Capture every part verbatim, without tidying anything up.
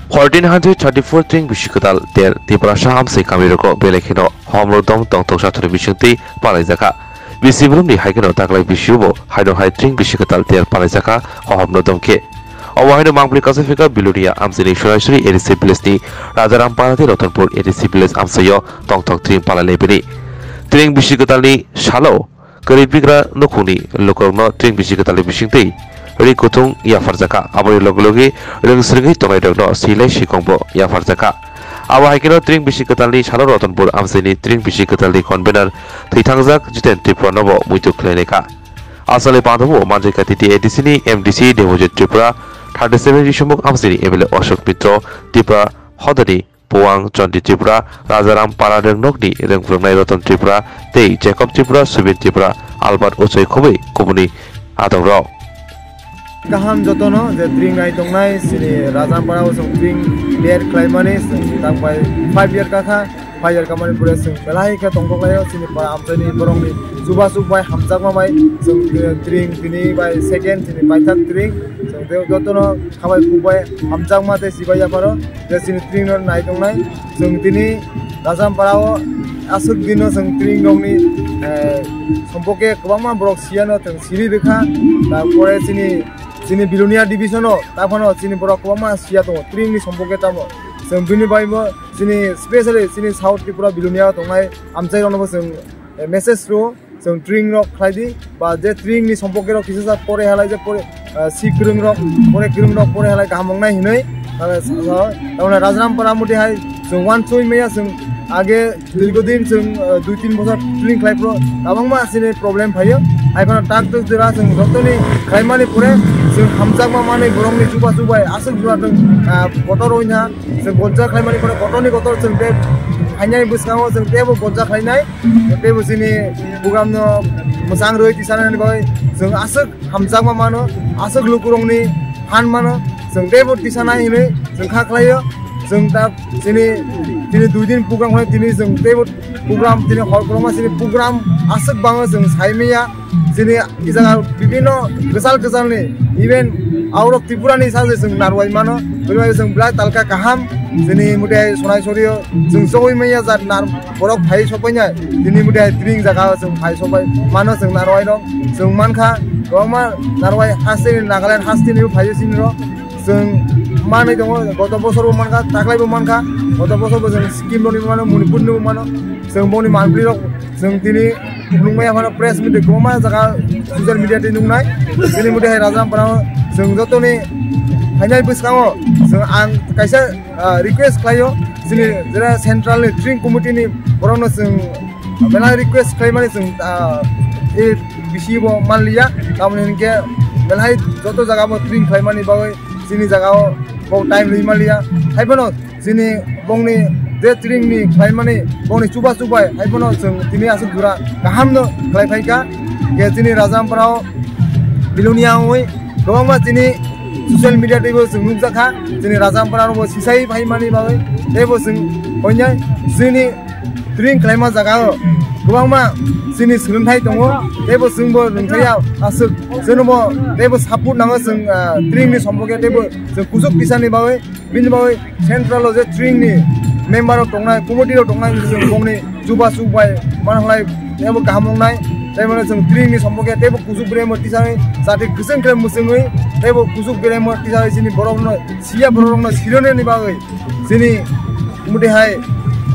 Fourteen hundred thirty-four tring bisi kwtal ter Tiprasa amsai kamirogo belai kheno hohomno dom tongthok sathani bisingtwi palaijak kha. Bisi boromni hai kheno taklai bisio bo haino hai tring bisi kwtal ter palaijak kha hohomno dom khe. Obo haino mangpli kasaphika Bilonia amchaini Sonaisuri A D C village ni Rajaram Para tei Ratanpur A D C village amchaio tongthok tring palai laibini. Tring bisi kwtalni salo kwrwi bigra nukhungni lukurokno tring bisi kwtalni bisingtwi ri kuthung yapharjakha. Aboni loge loge rwng swrwngwi tongnairokno silai sikongbo yapharjakha. Abo hai kheno tring bisi kwtalni salo Ratanpur amchaini tring bisi kwtalni convener thwithangjak Jiten Tripura nobo muitu khlainai kha. Aswkni panthogo manjai kha T T A D C ni M D C Debojit Tripura, thirty seven Risomuk amchaini M L A Ashok Mitro, Tripura hodani Puang Chandi Tripura, Rajaram Para rwngnokni rwngphwrwngnai Ratan Tripura tei Jacob Tripura, Subin Tripura, Albert Ochai khobwi kubuni adongrok. Kaham jotono je tring nai tongnai sini Rajaram Para o chwng tring ber khlaimani chwng tangbai five year kakha, five year kamani pore chwng belai khe tongthok laio sini para amchaini borokni chubachu bai hamjakma bai chwng tring tini bai second tini paithak tring chwng jotono khabai kubai hamjakma tei chibai yapharo. Je chini tring no nai tongnai, chwng tini Rajaram Para o aswk dino chwng tring rokni, eh, sompoke kwbangma borok siyano chwng siri rwkha. Tarpore chini, chini Bilonia division o taphano chini borok kwbangma siya tongo tring ni sompoke tamo. Chwng bini bai bo chini specially chini South Tripura Bilonia o tongnai amchai rokno bo chwng, eh, message rwo. Chwng tring rok khlai di, ba je tring ni sompoke rok kisa sa pore halai je pore, ah, si kwrwng rok, pore kwrwng rok pore halai kaham wngnai hinwi, ah, sa-, sa-, tamoni Rajaram Para muti hai chwng wansoi maya chwng age dirgo din chwng, ah, dui tin bosor tring khlai phuru kwbangma chini problem phaio. Hai phano tak tuk jora chwng jottoni khlaimani pore chwng hamjakma manwi borokni chuba chubai aswk jora chwng, ah, kotor wngya chwng gojja khlaimani pore kotorni kotor chwng tei phainai bwskango chwng teibo gojja khlainai. Teibo chini program no mwchang rwi tisanani bagwi chwng aswk hamjakma mano, aswk lukurokni phan mano, chwng teibo tisanai hinwi chwng kha khlaio. Chwng ta chini, chini dui din program khlai tini chwng teibo program tini hor kwbangma chini program aswk bango chwng sai manya. Chini i jaga bibinno kwchal kwchalni, even out of Tripura ni sa se chwng narwai mano, bini bagwi chwng belai talka kaham. Chini mutai Sonaisuri o chwng chogwi manya jat nar borok phai sopaina, tini mutai tring jaga o chwng phai sopai mano chwng narwai rok chwng mankha, kwbangma narwai haste ni Nagaland haste ni phaio chini rok. Chwng manwi tongo, goto bosor bo mankha, taklai bo mankha, goto bosor bo chwng Sikkim rokni mano, Manipur ni bo mano, chwng boni manpli rok chwng tini nukmaya phano press meet kwbangma jaga social media twi nuknai. Chini mutai hai Rajaram Para o chwng jotoni phainai bwskango chwng ang kaisa, ah, request khlaio, chini jera central ni tring committee ni borokno chwng belai request khlaimani chwng, ah, A D C bo manliya, tamoni hinkhe belai joto jaga bo tring khlaimani bagwi chini jaga o bo time rwi manliya. Hai phano chini bongni je tring ni khlaimani bongni chuba chubai hai phano chwng tini aswk jora kaham no khlai phaikha. Khe chini Rajaram Para o Bilonia wngwi kwbangma chini social media teibo chwng nukjakha, chini Rajaram Para no bo sisai phaimani bagwi teibo chwng koinai chini tring khlaima jaga o kwbangma chini swrwngthai tongo, teibo chwngbo rwngthaiya aswk chwngno bo teibo support nango chwng, ah, tring ni sompoke teibo chwng kuchuk tisani bagwi, bini bagwi central o je tring ni member rok tongnai, committee rok tongnai, chwng bongni chuba chuk bai mano halai teibo kaham wngnai, tei mano chwng tring ni sompoke teibo kuchuk beremo tisani chati kwchwng khe mwchwngwi teibo kuchuk beremo tisani chini borok no siya borok rok no sironi ni bagwi. Chini mutai hai,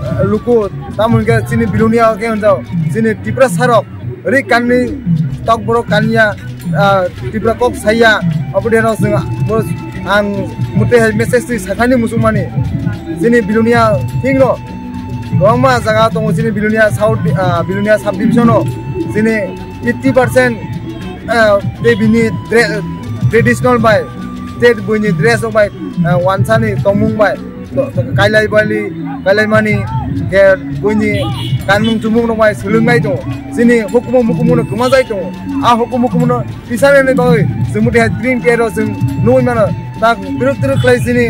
ah, luku, tamo hwnkhe chini Bilonia khe hwnjao, chini Tiprasa rok ri kanni tok borok kanya, ah, Tripura kok saya, abo de no chwng bo ang mutai hai message twi sakhani muchungmani. Chini Bilonia thing no kwbangma jaga tongo chini Bilonia South, ah, Bilonia sub division o chini eighty percent, ah, tei bini dre-, traditional bai, tei buini dress rok bai, ah, wansani tongmung bai, to-, to-, kailai bali, kailai mani, khe buini kanmung chumung rok bai swlwng lai tongo. Chini hukumu mukumu no kwma jai tongo. A hukumu mukumu no tisani ni bagwi chwng mutai hai tring tero chwng nugwi mano. Tak twrwk twrwk khlai chini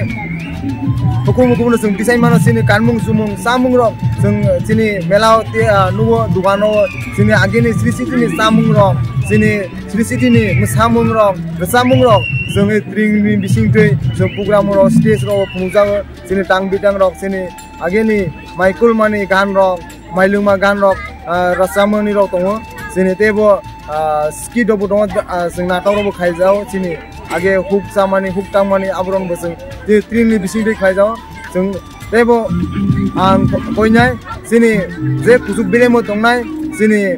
hukumu mukumu no chwng tisai mano, chini kanmung chumung chamung rok chwng chini mela o te, ah, nugo dugan o chini agini sri sri chini chamung rok. Chini Sri City ni mwsamung rok, rwchapmung rok, chwng tring ni bising twi chwng program rok, stage rok phunukjago. Chini tang bitang rok, chini ageni maikulmani gan rok, mailungma gan rok, ah, rwchapmani rok tongo. Chini teibo, ah, skit rok bo tongo, ah, chwng natok rok bo khaijao. Chini age huk chamani, huk tangmani, aborok bo chwng twi tring ni bising twi khlaijao. Chwng teibo ang koinai chini je kuchuk belemo tongnai chini,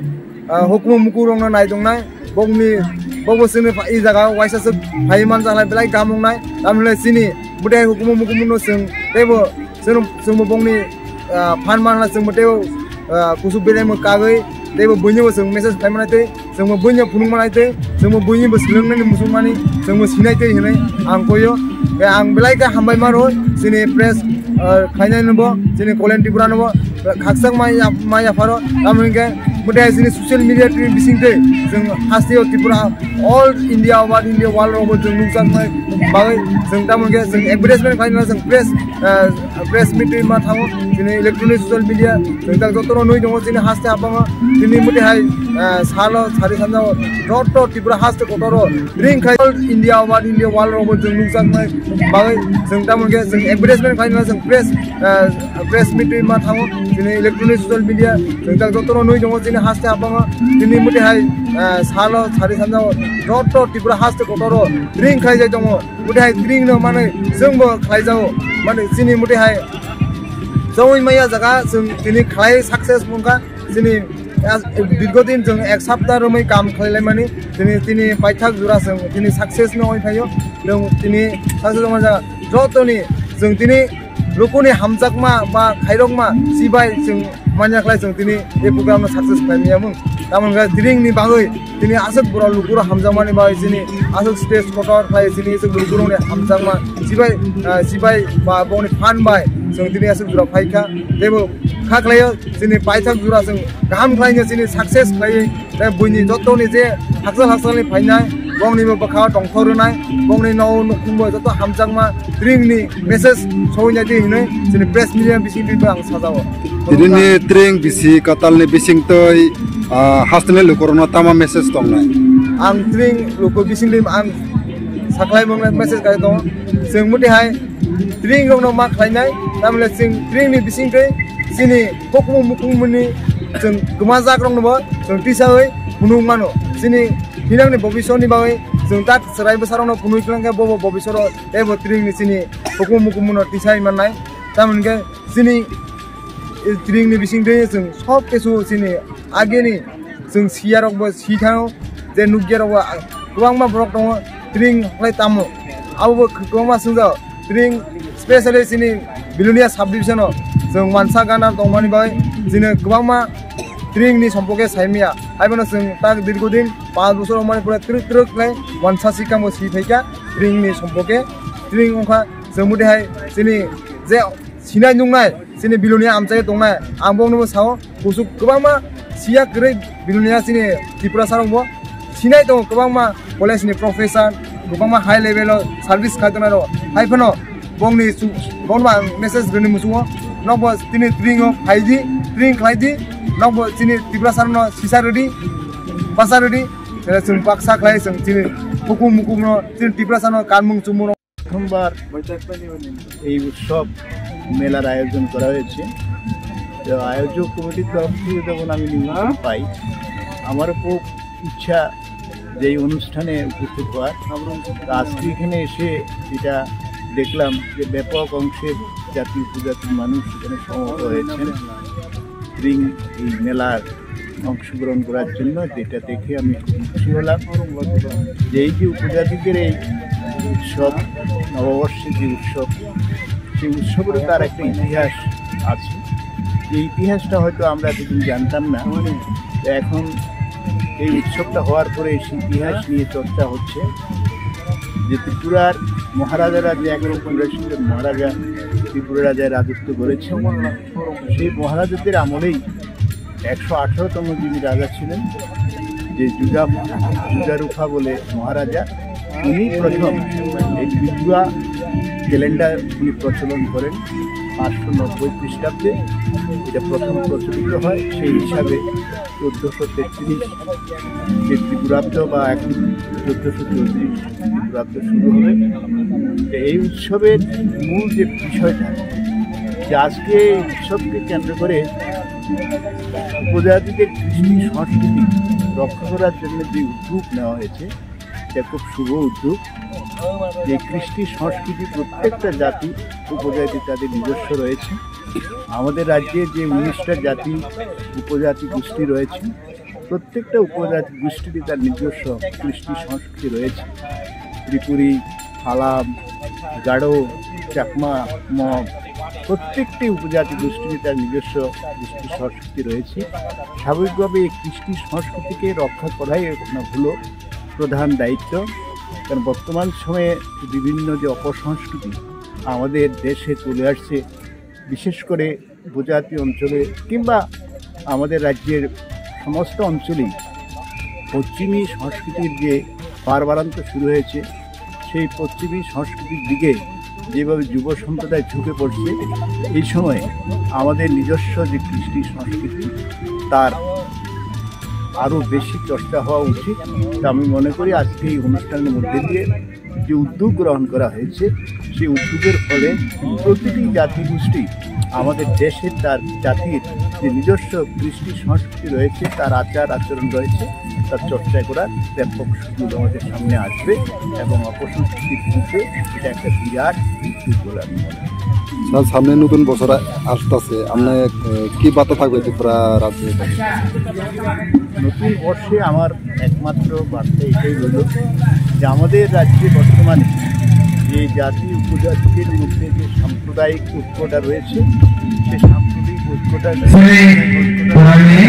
ah, hukumu mukurokno nai tongnai, bokni, bokbo chini pha-, i jaga waisa swk phai manjaknai belai gamungnai, tamhinai chini bwdai hukumu mukumungno chwng teibo chwng, chwngbo bokni, ah, phan manna chwngbo teibo, ah, kuchuk belemo kagwi teibo buinibo chwng message khlai manai tei chwngbo buino phunuk manai tei chwngbo buinibo swlwngnaini muchungmani chwngbo sinai tei hinwi ang koio. Khe ang belai khe hambai mano chini press, ah, khlainai nobo, chini Kolen Tripura nobo, khakchang maya, maya pharo, tamo hinkhe mwtai chini social media twi bising twi chwng haste o Tripura, all India, over India, world rogo chwng nukjaknai bagwi chwng tamo hinkhe chwng advertisement khlainai chwng press, ah, press meet twi ma thango, chini electronic social media chwng tak jotono nui tongo chini haste habango, chini mwtai hai, ah, salo sari sanjao joto Tripura haste kotoro ring khai all India, over India, world rogo chwng nukjaknai bagwi chwng tamo hinkhe chwng advertisement khlainai chwng press, ah, press meet twi ma thango, chini electronic social media chwng tak jotono nui tongo chini haste habango, chini mwtai hai, ah, salo sari sanjao joto Tripura haste kotoro ring khlaijai tongo, mwtai hai tring no manwi chwngbo khlaijago, mane chini mwtai hai chongwi maya jaga chwng tini khlai success wngkha, chini, ah, dirgo din chwng ek sapta romwi kam khlailaimani, tini, tini paithak jora chwng tini success no oi phaio, chwng tini success wngma jaga jotoni chwng tini lukuni hamjakma ba khairokma chibai chwng manya khlai chwng tini e program no success khlai maya mung. Tamoni khe tring ni bagwi tini aswk borok lukurok hamjakmani bagwi chini aswk stage kotor khlai chini aswk lukurokni hamjakma chibai, ah, chibai ba bongni phan bai chwng tini aswk jora phaikha. Teibo kha khlaio chini paithak jora chwng kaham khlaino chini success khlaiwi tei buini jotoni je hakchal hakchalni phainai bongnibo bwkhao tongthok rwnai bongni nou nukhungbo joto hamjakma tringni message sowinai di hinwi chini press media bisingtwi ang sajao. Tini ni tring bisi kwtalni bisingtwi, ah, hasteni lukurokno tama message tongnai? Ang tring luku bisingtwi ang saklai mwngnai message kai tongo. Chwng mwtai hai tring rokno ma khlainai, tamle chwng tring ni bisingtwi chini hukumu mukumuni chwng kwmajak rokno bo chwng tisawi phunuk mano. Chini hinangni bobisoni bagwi chwng tak chwrai bwsarokno phunuk khlangkhe bobo bobisoro teibo tring ni chini hukumu mukumuno tisai mannai. Tamoni khe chini, eh, tring ni bisingtwi chwng sob kisu chini ageni chwng siyarokbo si thango, je nukya rokbo kwbangma borok tongo, tring khlai tamo. Abobo kwbangma swngjao, tring specially chini Bilonia subdivision o chwng wansa gana tongmani bai chini kwbangma tring ni sompoke saimya. Haibono chwng tak dirgodin panch bochor wngmani pore twrwk twrwk khlai wansa sikamo si phaikha tring ni sompoke. Tring wngkha chwng mwtai hai chini je sinai nuknai chini Bilonia amchai tongnai, ang bokno bo sao, kuchuk kwbangma siya kwrwi Bilonia chini Tripura sarokbo sinai tongo, kwbangma college ni professor, kwbangma high level o service khai tongnai rok. Hai phano bongni chu-, bongno ang message rwni muchungo, nokbo tini tring o phaidi, tring khlaidi, nokbo chini Tripura sarokno sisa rwdi, basa rwdi, chwng baksa khlai chwng chini hukum mukumno chini Tripura sarokno kanmung chumung. প্রথমবার এই উৎসব মেলার আয়োজন করা হয়েছে। তো আয়োজক কমিটির তরফ থেকে যখন আমি নিমন্ত্রণ পাই, আমারও খুব ইচ্ছা যে এই অনুষ্ঠানে উপস্থিত হওয়ার। তো আজকে এখানে এসে যেটা দেখলাম যে ব্যাপক অংশের জাতি উপজাতির মানুষ এখানে সমবেত হয়েছেন। রিং এই মেলার অংশগ্রহণ করার জন্য, যেটা দেখে আমি খুব খুশি হলাম যে এই যে উপজাতিদের এই উৎসব, নববর্ষের যে উৎসব, সেই উৎসবেরও তার একটা ইতিহাস আছে। এই ইতিহাসটা হয়তো আমরা এতদিন জানতাম না। তো এখন এই উৎসবটা হওয়ার পরে সেই ইতিহাস নিয়ে চর্চা হচ্ছে যে ত্রিপুরার মহারাজারা যে একরকম ছিল, মহারাজা ত্রিপুরা রাজায় রাজত্ব করেছেন, সেই মহারাজাদের আমলেই একশো আঠারোতম যিনি রাজা ছিলেন, যে যুজা, যুজারুফা বলে মহারাজা, উনি প্রথম এই ত্রিপুরা ক্যালেন্ডার উনি প্রচলন করেন। পাঁচশো নব্বই খ্রিস্টাব্দে এটা প্রথম প্রচলিত হয়। সেই হিসাবে চোদ্দশো তেত্রিশ যে ত্রিপুরাব্দ বা এখন চোদ্দশো চৌত্রিশ ত্রিপুরাব্দ শুরু হবে। তো এই উৎসবের মূল যে বিষয়টা, যে আজকে এই উৎসবকে কেন্দ্র করে উপজাতিদের কৃষ্টি সংস্কৃতি রক্ষা করার জন্য যে উদ্যোগ নেওয়া হয়েছে, এটা খুব শুভ উদ্যোগ। যে কৃষ্টি সংস্কৃতি প্রত্যেকটা জাতি উপজাতি তাদের নিজস্ব রয়েছে। আমাদের রাজ্যে যে উনিশটা জাতি উপজাতি গোষ্ঠী রয়েছে, প্রত্যেকটা উপজাতি গোষ্ঠীরই তার নিজস্ব কৃষ্টি সংস্কৃতি রয়েছে। ত্রিপুরী, হালাম, গাড়ো, চাকমা, মগ, প্রত্যেকটি উপজাতি গোষ্ঠীরই তার নিজস্ব কৃষ্টি সংস্কৃতি রয়েছে। স্বাভাবিকভাবে এই কৃষ্টি সংস্কৃতিকে রক্ষা করাই এখন হলো প্রধান দায়িত্ব। কারণ বর্তমান সময়ে বিভিন্ন যে অপসংস্কৃতি আমাদের দেশে চলে আসছে, বিশেষ করে উপজাতি অঞ্চলে কিংবা আমাদের রাজ্যের সমস্ত অঞ্চলেই পশ্চিমী সংস্কৃতির যে বারবারান্ত শুরু হয়েছে, সেই পশ্চিমী সংস্কৃতির দিকে যেভাবে যুব সম্প্রদায় ঝুঁকে পড়ছে, এই সময়ে আমাদের নিজস্ব যে কৃষ্টি সংস্কৃতি, তার আরও বেশি চর্চা হওয়া উচিত। তা আমি মনে করি আজকে এই অনুষ্ঠানের মধ্যে দিয়ে যে উদ্যোগ গ্রহণ করা হয়েছে, সেই উদ্যোগের ফলে প্রতিটি জাতিগোষ্ঠী আমাদের দেশের তার জাতির যে নিজস্ব কৃষ্টি সংস্কৃতি রয়েছে, তার আচার আচরণ রয়েছে, তার চর্চা করার ব্যাপক সুযোগ আমাদের সামনে আসবে এবং অপসংস্কৃতির বিরুদ্ধে এটা একটা বিরাট উদ্যোগ বলে আমি মনে করি। স্যার, সামনে নতুন বছর আ-, আসতেছে, আপনি, এ, কি বার্তা থাকবে ত্রিপুরা রাজ্যে? নতুন বর্ষে আমার একমাত্র বার্তা এটাই হলো যে আমাদের রাজ্যে বর্তমানে যে জাতি উপজাতিদের মধ্যে যে সাম্প্রদায়িক ঐক্যটা রয়েছে, সেই সাম্প্রদায়িক ঐক্যটা শ্রী পড়ানি,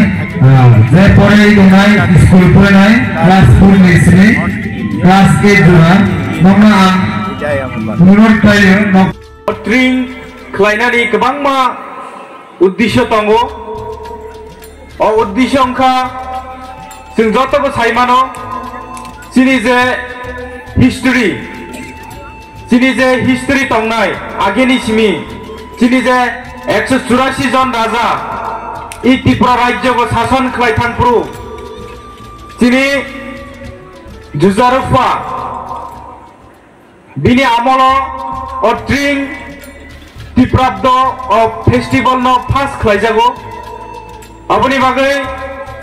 আহ, যে পড়ানি তোমায় স্কুল পড়ে নাই, ক্লাস ফোর নিয়ে শ্রী, ক্লাস এইট জোড়া, নমনা আং, এটাই আমার বার্তা। Tring khlainani kwbangma uddisyo tongo. O uddisyo wngkha, chwng jotobo sai mano, chini je history, chini je history tongnai, ageni simi, chini je ekso churasi jon raja, i Tripura rajyobo sason khlai thangphuru, chini Jujarupha, bini amolo o Tring Tiprabdo o festival no pass khlaijago. Aboni bagwi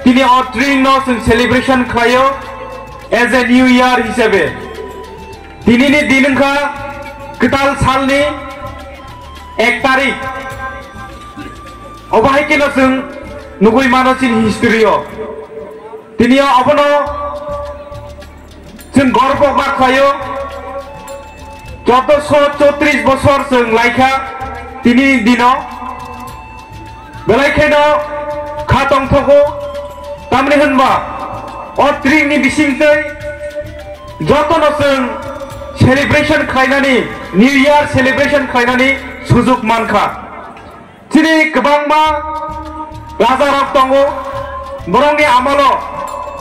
tini o Tring no chwng celebration khlaio as a new year hisabe. Tini ni din wngkha kwtal salni ek tarik. Obo hai kheno chwng nugwi mano chini history o. Tini o abono chwng gorbo ma khlaio, chauddosho choutrish bosor chwng laikha tini dino, belai kheno kha tongthogo, tamni hwnba o Tring ni bisingtwi jotono chwng celebration khlainani, New Year celebration khlainani sujuk mankha. Chini kwbangma rajarok tongo, borokni amolo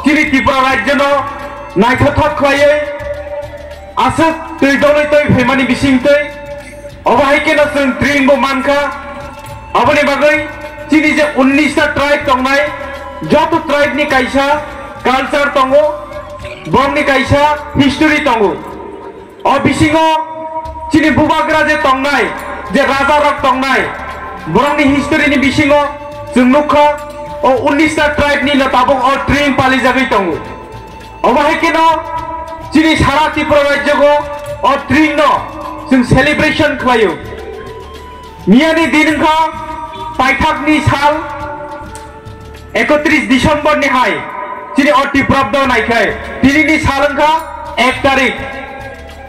chini Tripura rajyono naithothok khlaiwi aswk twi dolwi twi phaimani bisingtwi obo hai kheno chwng Tring bo mankha. Aboni bagwi chini je unnish ta tribe tongnai, joto tribe ni kaisa culture tongo, borokni kaisa history tongo. O bisingo chini bubagra je tongnai, je rajarok tongnai, borokni history ni bisingo chwng nukha, o unnish ta tribe ni no tabuk o Tring palijagwi tongo. Obo hai kheno chini sara Tripura rajyogo o Tring no chwng celebration khlaio. Miyani din wngkha paithakni sal, ekotris December ni hai chini o Tiprabdo naikhai, tinini sal wngkha ek tarik.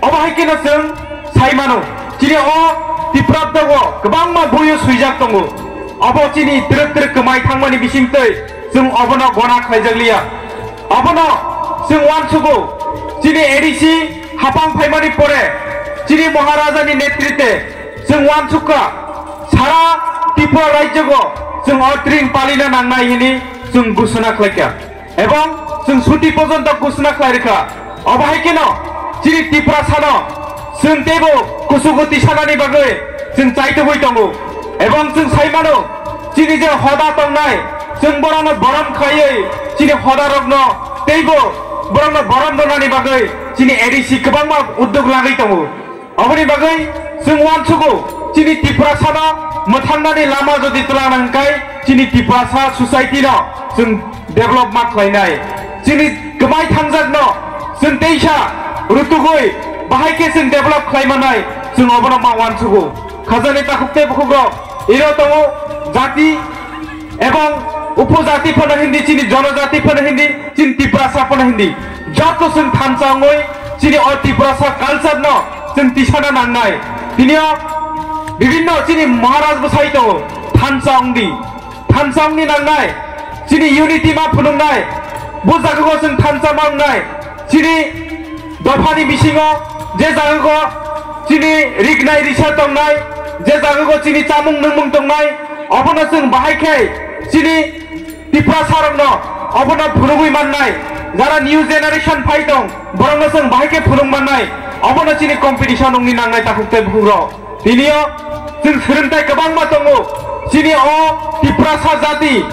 Obo hai kheno chwng sai mano, chini o Tiprabdo o kwbangma boyo swijak tongo. Obo chini twrwk twrwk kwmai thangmani bisingtwi chwng obono gona khlaijak liya. Obono chwng uansugo, chini A D C hapang phaimani pore chini Maharajani netritwe chwng uansukha, sara Tripura rajyogo chwng o Tring palina nangnai hini chwng ghosona khlaikha, ebong chwng suti porjonto ghosona khlai rwkha. Obo hai kheno chini Tiprasano chwng teibo kuchugo tisanani bagwi chwng chaitugwi tongo. Ebong chwng sai mano, chini je hoda tongnai, chwng borokno borom khlaiwi chini hodarokno teibo borokno borom rwnani bagwi chini A D C kwbangma uddog lagwi tongo. Aboni bagwi chwng uansugo, chini Tiprasano mwthangnani lama jodi twlang nangkhe, chini Tiprasa society no chwng develop ma khlainai. Chini kwmai thangjakno chwng teisa rutugwi bahai khe chwng develop khlai manai, chwng obono ma uansugo. Khajani takhuk tei bukhukrok iro tongo, jati ebong upojati phano hindi, chini jonojati phano hindi, chini Tiprasa phano hindi, joto chwng thansa wngwi chini o Tiprasa culture no chwng tisana nangnai. Tini o bibinno chini Maharaj bwsai tongo, thansa wngdi, thansa wngni nangnai, chini unity ma phunuknai, bo jagao chwng thansa ma wngnai, chini dophani bisingo je jagao chini riknai risa tongnai, je jagao chini chamung nungmung tongnai, obono chwng bahai khe chini Tiprasarokno obono phunugwi mannai, jara new generation phai tong, borokno chwng bahai khe phunuk mannai, obono chini competition wngni nangnai takhuk tei bukhukrok. Tinio chwng swrwngthai kwbangma tongo. Chini o Tiprasa jati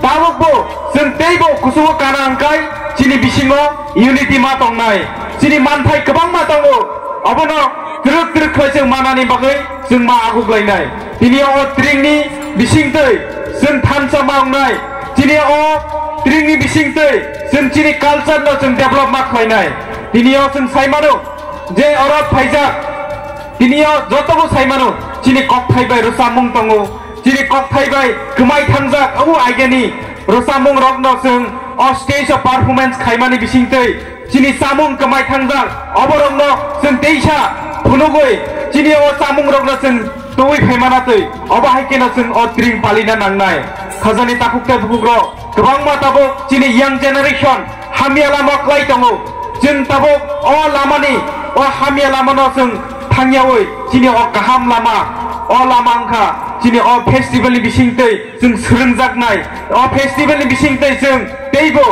tabukbo chwng teibo kusugo kana hwnkhe chini bisingo unity ma tongnai. Chini manthai kwbangma tongo. Abono twrwk twrwk khlai chwng manani bagwi chwng ma aguklainai. Tinio o tringni bisingtwi chwng thansa ma wngnai. Chini o tringni bisingtwi chwng chini culture no chwng develop ma khlainai. Tinio chwng sai mano, je oro phaijak, tinio jotobo sai mano, chini kokthai bai rwchapmung tongo, chini kokthai bai kwmai thangjak, abo ageni rwchapmung rokno chwng o stage o performance khaimani bisingtwi chini chamung kwmai thangjak, oborokno chwng teisa phunugwi chini o chamung rokno chwng twi phaimana twi, obo hai kheno chwng o tring palina nangnai. Khajani takhuk tei bukhukrok kwbangma tabuk chini young generation hamya lama kwlai tongo. Chwng tabuk o lamani, o hamya lamano chwng thangyawi chini o kaham lama, o lama wngkha chini o festival ni bisingtwi chwng swrwngjaknai. O festival ni bisingtwi chwng teibo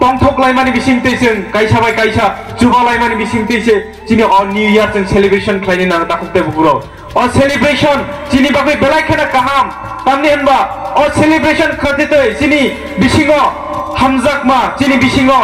tongthok laimani bisingtwi chwng kaisa bai kaisa chuba laimani bisingtwi se chini o New Year chwng celebration khlaini nang takhuk tei bukhukrok. O celebration chini bagwi belai kheno kaham. Tamni hwnba o celebration khatitwi chini bisingo hamjakma, chini bisingo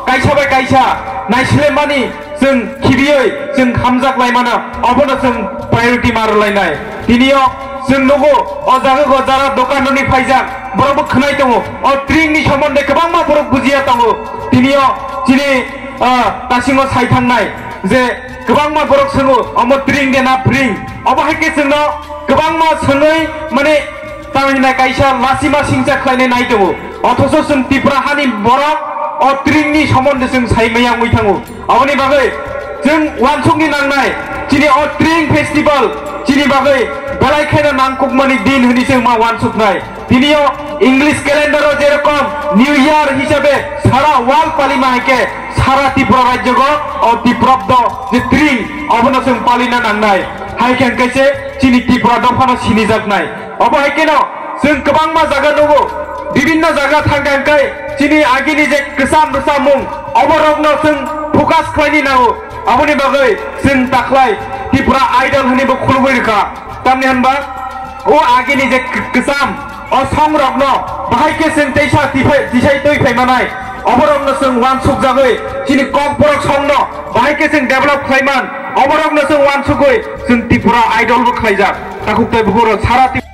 kaisa bai kaisa naislemmani chwng khibiwi chwng hamjak laimano, obono chwng priority ma rwlainai. Tinio chwng nugo o jaga go jara dokan rwni phaijak, borokbo khwnai tongo. O tringni somonde kwbangma borok bujiya tongo. Tinio chini, ah, tasingo sai thangnai je kwbangma borok swngo, omo tring de na pring? Obo hai khe chwngno kwbangma swngwi, mane, tamo hinai kaisa lasima singcha khlainai nai tongo. Othoso chwng Tipra hani borok o tringni somonde chwng sai maya wngwi thango. Aboni bagwi chwng uansukni nangnai, chini o tring festival chini bagwi belai kheno nangkukmani din hwnwi chwng ma uansuknai. Tinio English calendar o jerokom New Year hisabe sara world palima hai khe sara Tripura rajyo go o Tiprabdo je tring obono chwng palina nangnai. Hai khe hwnkhe se chini Tripura dophano sinijaknai. Obo hai kheno chwng kwbangma jaga nugo, bibinno jaga thangkha hwnkhe chini agini je kwcham rwchapmung oborokno chwng focus khlaini nango. Aboni bagwi chwng takhlai Tripura Idol hwnwi bo khulugwi rwkha. Tamni hwnba o agini je k-, kwcham, o songrokno bahai khe chwng teisa tiphai-, tisai twi phai manai, oborokno chwng uansukjagwi chini Kokborok songno bahai khe chwng develop khlai man, oborokno chwng uansugwi chwng Tripura Idol bo khlaijak. Takhuk tei bukhuk rok sara Tripura